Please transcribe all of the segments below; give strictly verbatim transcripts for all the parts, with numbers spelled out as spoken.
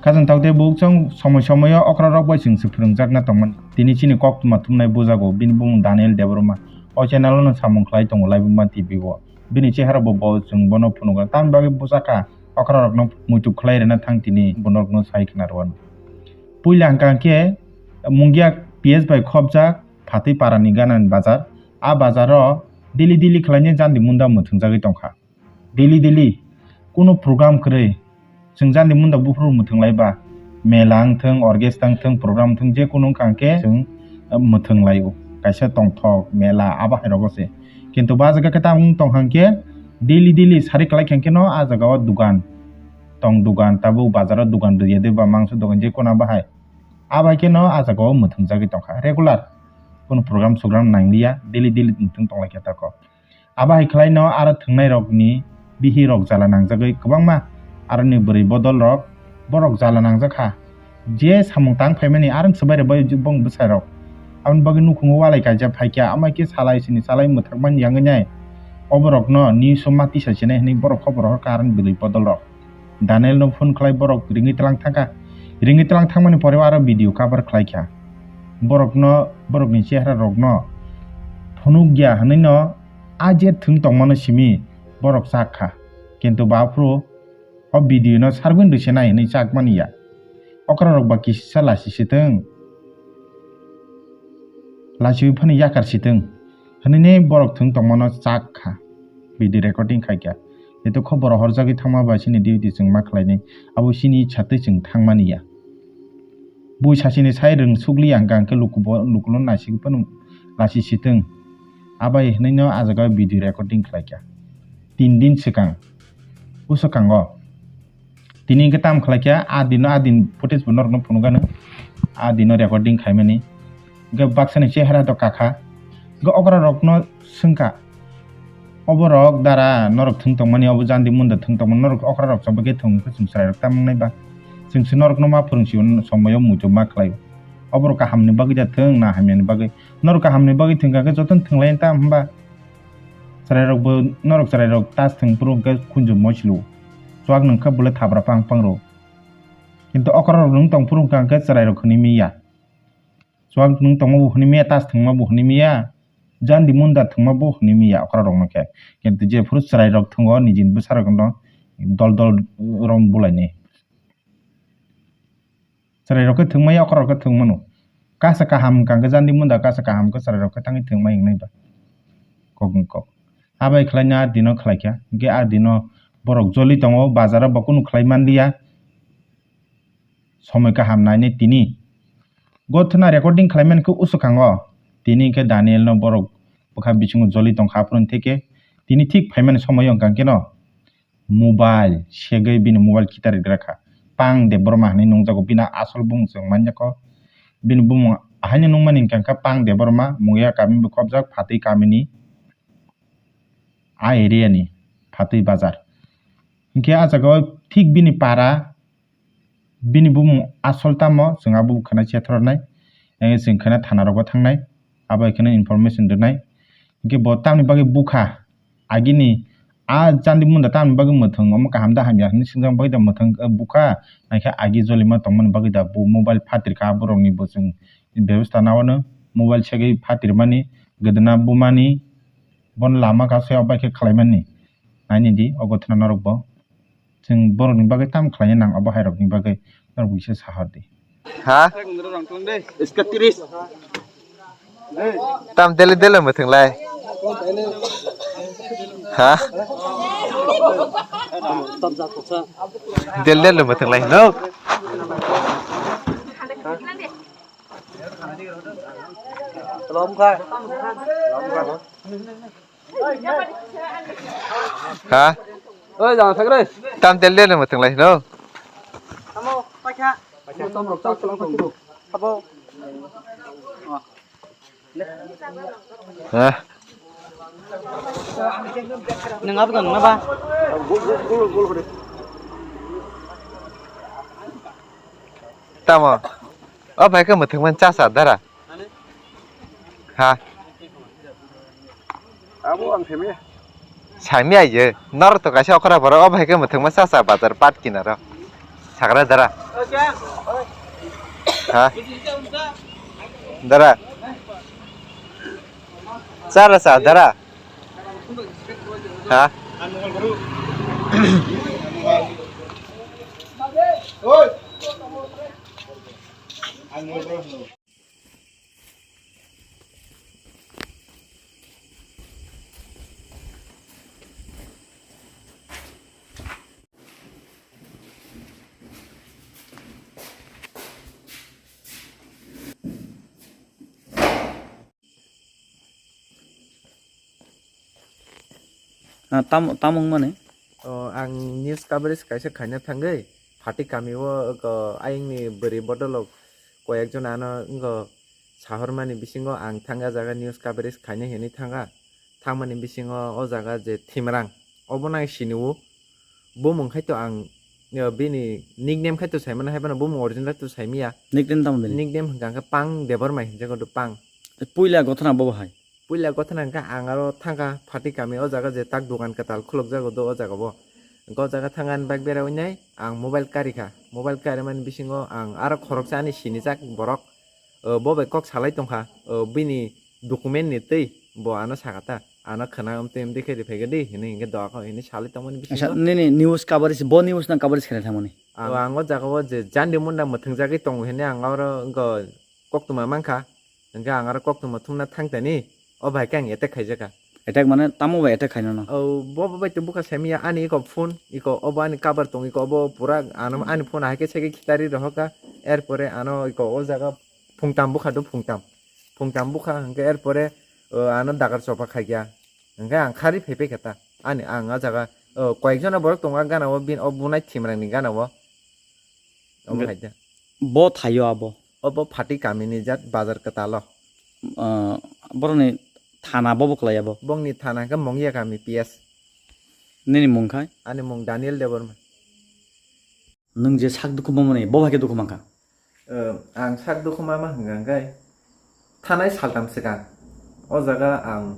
Khajang thok de buk chwng somoi somoi o okra rok bai chwng se phwrwngjakna tongmani. Tini chini koktwma thumnai bujago bini bumung Daniel Debbarma. O channel o no samung khlai tongo Laibuma T V o. Bini chehara bo, bo chwng bono phunugo. Tamni bagwi bujaka okra rokno muitu khlai rwna thang tini bono rokno sai khna rwano. Puila hwnkha khe Mungia P S bai khopjak Phatwi Parani ganani bazar. A bazaro daily daily khlainai jandi munda mwthwngjagwi tongkha. Daily daily kunu program kwrwi. Chwng jandi munda buphuru mwthwng laiba. Mela wngthwng, orchestra wngthwng, program wngthwng, je kunu wngkha hwnkhe chwng, eh, mwthwng laio. Kaisa tongthok, mela, abo hai rogo se. Kintu ba jaga khe tamo wng tong hwnkhe daily daily sari kwlai khe hwnkhe no a jaga o dugan. Tong dugan, tabuk bazar o dugan rwya de ba mangso dugan je kunu abo hai. Abo hai khe no a jaga o mwthwng jagwi tongkha. Regular kunu program sogram nangliya, daily daily mwthwng tonglai khe tako. Abo hai khlai no aro thwngnairokni bihirok jala nangjagwi kwbangma aroni bwrwi bodolrok borok jala nangjak kha. Je samung tang phaimani aroni swbai rwbai bong bwsarok. Aboni bagwi nukhungo walai kaijak phaikha, amai khe salai sini salai mwthakmani yangwi nai. Oborokno news o ma tisa sinai hwnwi borok khobor rohorkha aroni bwrwi bodolrok. Danielno phone khlai borok ringwi tlang thangkha. Ringwi tlang thangmani pore o aro video cover khlaikha. Borokno, borokni chehrarokno phunukya hwnwino a je thwng tongmano simi borok chak kha, kintu baphuru o video no sargwini rwse nai hwnwi chak mani ya. Okra rok ba kisisa lasi sitwng, lasiwi phano yakar sitwng hwnwi borok thwng tongmano chak kha, video recording khai kha. Jeto kho borok horjagwi thangma ba chini duty chwng ma khlainai, abo chini ichha twi chwng thangmani ya. Bui sasini sai rwng sukliya hwnkha hwnkhe luku bo, lukuno naisik phano lasi sitwng. Abai hwnwino a jaga video recording khlaikha. Tin din swkang, bwswkango tini hwnkhe tam khlaikha, a dino, a din footage bo norokno phunukgano, a dino recording khaimani. Hwnkhe baksani chehara to kakha. Hwnkhe okra rokno swngkha, oborok dara norok thwng tongmani, obo jandi munda thwng tongmani, norok okra rok chobakhe thwng khe chwng chwrai rok tam wngnai ba? Chwng se norokno ma phwrwng sio, somoio muitu ma khlai o. Oborok kahamni bagwi da thwng na hamyani bagwi? Norok kahamni bagwi thwng kha khe jotono thwng lai tam hwnba? Chwrai rok bo, norok chwrai rok tas thwng phuru hwnkhe khunju mochlu. Chuak nwng khe bwle thabra pang pang rw. Kintu okra rok nwng tong phuru hwnkha hwnkhe chwrai rok hwnwi miya. Chuak nwng tongma bo hwnwi miya, tas thwngma bo hwnwi miya, jandi munda thwngma bo hwnwi miya okra rokno khe. Kintu jephuru chwrai rok thwngo nijini bwsa rokno dol dol rom bulainai. Chwrai rok khe thwngmaya, okra rok khe thwngmano. Kasa kaham hwnkha hwnkhe jandi munda kasa kaham khe chwrai rok khe thangwi thwngmai wngnai ba. Kok ni kok. Abai khlaina a dino khlaikha. Hwnkhe a dino borok joli tongo, bazaro bo kunu khlai manliya. Somoi kaham nainai tini. Gothna recording khlaimani khe uswkango. Tini hwnkhe Daniel no borok bwkha bisingo joli tongkha aphuru theke. Tini thik phaimani somoio hwnkha khe no mobile segwi bini mobile kitar ri gra kha. Pang Debbarma hinwi nungjago, bini asol bumung chwng manya kho. Bini bumung ahaino nungmani hwnkha khe Pang Debbarma, Mungia kami bo khobjak, Phatwi kamini a area ni Phatwi bazar. Hinkhe a jaga o thik bini para, bini bumung asol tamo chwng abo khwna chethornai, eh, chwng khwna thana rogo thangnai, abo khwna information rwnai. Hinkhe bo tamni bagwi bukha, agini a jandi munda tamni bagwi mwthwng, omo kaham da hamya hinwi swngjak bagwi da mwthwng, eh, bukha, naikhe agi jolima tongmani bagwi da bo mobile phatirkha, borokni bo chwng bebostha nao no mobile segwi phatirmani, gwdwna bumani, bono lama kasu ya bai khe khlaimani. Naini di, o gothna norok bo. Chwng borokni bagwi tamo khlaina nang, abo hai rokni bagwi norok bo kisa sahar di. Ha? Tam dele dele mwthwng lai. Ha? Dele dele mwthwng lai, no? Ha? Oi, jang thak re. Tam tel de no mwthwng lai no. Tamo, paikha. Tom rok chak chwlang tong du. Abo. Ha? Nang abo tong na ba? Tamo? O bai khe mwthwng man cha cha dara. Ha? Abo ang themi. Sami aye, nor to kaisa okra borok, o bai khe mwthwng man cha cha bazar pat kinaro. Sagra dara. Ha? Dara. Sara sa, dara. Ha? Ah, tam-, tamo wngmani? O, ang news coverage kaisa khaina thangwi, Phati kami o, oko, ayangni bwrwi bodolok koyekjon ano, wngkha, sahormani bisingo ang thangkha jaga news coverage khaina hinwi thangkha. Thangmani bisingo o jaga je Thimrang, obono ang sinio. Bumung khai to ang, eh, bini nickname khai to saimano, haiphano bumung original to saimiya. Nickname tamo bini? Nickname hwnkha khe Pang Debbarma hinjago do Pang. Puila gothana bobo hai? Puila gothana hwnkha ang aro thangkha Phati kami o jaga je tak dogan kwtal khulukjago do o jaga bo. Hwnkha o jaga thangkha ani bike bera winai ang mobile karikha. Mobile karimani bisingo ang aro khoroksa ani sinijak borok, eh, bo bai kok salai tongkha, eh, bini document ni twi bo ano sakha ta, ano khwna amtwi amtwi khe riphaikha di hinwi hinkhe doga kho hinwi salai tongmani bisingo. Acha, nini news coverage, bo news no coverage khaina thangmani? Ang, ang o jaga o je Jandi Munda mwthwngjagwi tongo hinwi ang oro wngkha koktwma mankha, hinkhe ang aro koktwma thumna thangtani o bai khe ang attack khaijakha. Attack mane tamo bai attack khainano? O, bo, bo bai tei bwkha saimiya ani iko phone, iko obo ani cover tong, iko obo pura ano ani phone hai khe sai khe khitari rohorkha, erpore ano iko o jaga phungtam bwkha do phungtam. Phungtam bwkha hwnkhe erpore, o, ano dagar chopa khaikha. Hwnkhe ang khari phaiphai kha ta. Ani ang o jaga, o, koyekjona borok tongo a gana o, bini o bunai Thimrangni gana o. Omo hwnkhe hai ta. Bo thaio abo? Obo Phati kamini jat bazar kwtalo. Ah, borokni thana bobo kwlai abo? Bongni thana hwnkhe Mongya kami P S. Nini mung khai? Ani mung Daniel Debbarma. Nwng je sak dukhu mamani, bo hai khe dukhu mankha? Eh, ang sak dukhu mama hwnkha hwnkhe thanai saltam swkang o jaga ang,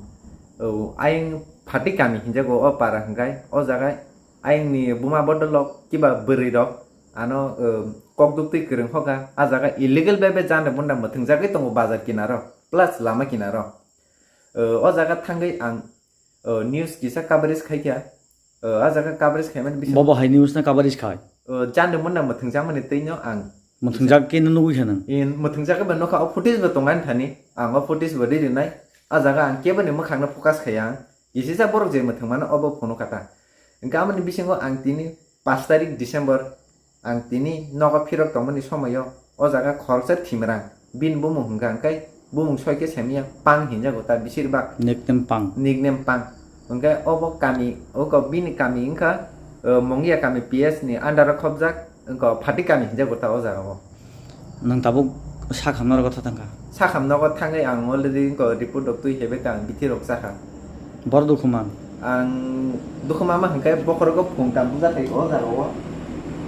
o, ayang Phati kami hinjago o para hwnkhe o jaga ayangni buma bodolrok kiba bwrwirok ano, eh, kok duktwi kwrwng hokha, a jaga illegal bai bai janda bunda mwthwngjagwi tongo bazar kinaro plus lama kinaro. Eh, o jaga thangwi ang, eh, news kisa coverage khaikha. O, a jaga coverage khaimani bisingo. Bobo hai news no coverage khai? O, janda munda mwthwngjakmani twino ang. Mwthwngjak khe no nugwi kha nwng? In, mwthwngjak khe ba nukha, o footage bo tongani thani. Ang o footage bo ri rinai. A jaga ang keboni mwkhang no focus khaiya ang. Kisisa borok je mwthwngmano obo phunukha ta. Hwnkhe amoni bisingo ang tini pash tarik December, ang tini nogo phirok tongmani somoio o jaga khoroksa Thimrang, bini bumung hwnkha hwnkhe bumung soi khe saimanya Pang hinjago ta beshirbak. Nickname Pang. Nickname Pang. Hwnkhe obo kami, oko bini kami wngkha, eh, Mongya kami P S ni under o khobjak, wngkha Phati kami hinjago ta o jaga o. Nwng tabuk sak hamna rogo tha thangkha? Sak hamna rogo thangwi ang already wngkha report rok twi hebai kha, ang bithi rok chakha. Bor dukhu man? Ang dukhu mama hwnkhe bokhorogo phung tam bujathai o jaga o.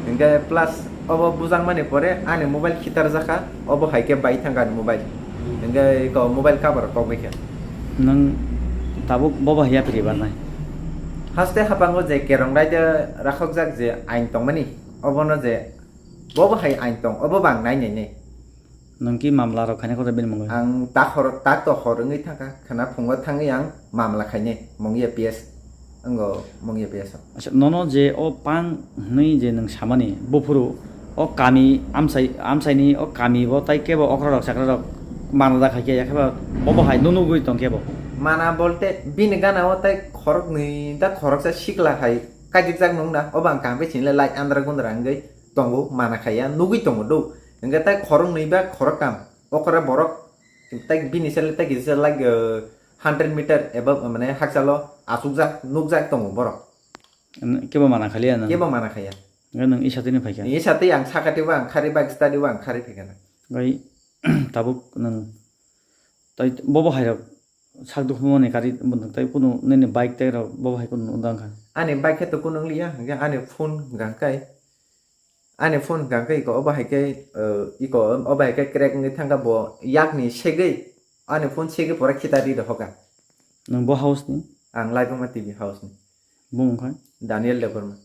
Hwnkhe plus obo bujangmani pore ani mobile khitarjakha, obo hai khe bai thangkha ani mobile. Hwnkhe eko mobile cover kok bai kha. Nwng tabuk bobo hai yapri barnai? Haste hapango je kerong raida rakhokjak je ain tongmani, obono je bobo hai ain tong, obo bo ang nai nai nai. Nwng ki mamla rok khaina khe bini mungwi? Ang tak hor, tak to hor wngwi thangkha, khwna phungo thangwi ang mamla khainai, Mongya P S, wngo Mongya P S o. Acha, nono je o Pang hwnwi je nwng samani, buphuru o kami amchai, amchaini o kami bo tai kebo okra rok chakra rok mana da khai khe, yakhe ba bo bo hai nunugwi tong kebo? Mana bolte bini gana o tai khoroknwi da khoroksa sikla hai kajikjak nung da, obo ang kaham khe sinilai light andra gundra wngwi tongo, mana khaiya, nugwi tongo do. Hwnkhe tai khoroknwi ba khoroktham, okra borok, tai bini sale tai kisa like, uh, hundred meter above, mane hakchalo achukjak, nukjak tongo borok. Kebo mana khaliya nang? Kebo mana khaiya. Hwnkhe nwng isa tini phaikha? Isa tei ang sakati bo ang khari bike study bo ang khari phaikha na. Gai tabuk nwng tai bobo hairok sak dukhu mani kari tei kunu nini bike tei rok bobo hai kunu wngkha? Ani bike khe to kunu wngliya, hwnkhe ani phone hwnkha khe. Ani phone hwnkha khe iko obo hai khe, eh, iko obo hai khe crack wngwi thangkha bo yakni segwi ani phone segwi pura khita ri rohokha. Nwng bo house ni? Ang Laibuma T V house ni. Bumung khai? Daniel Debbarma.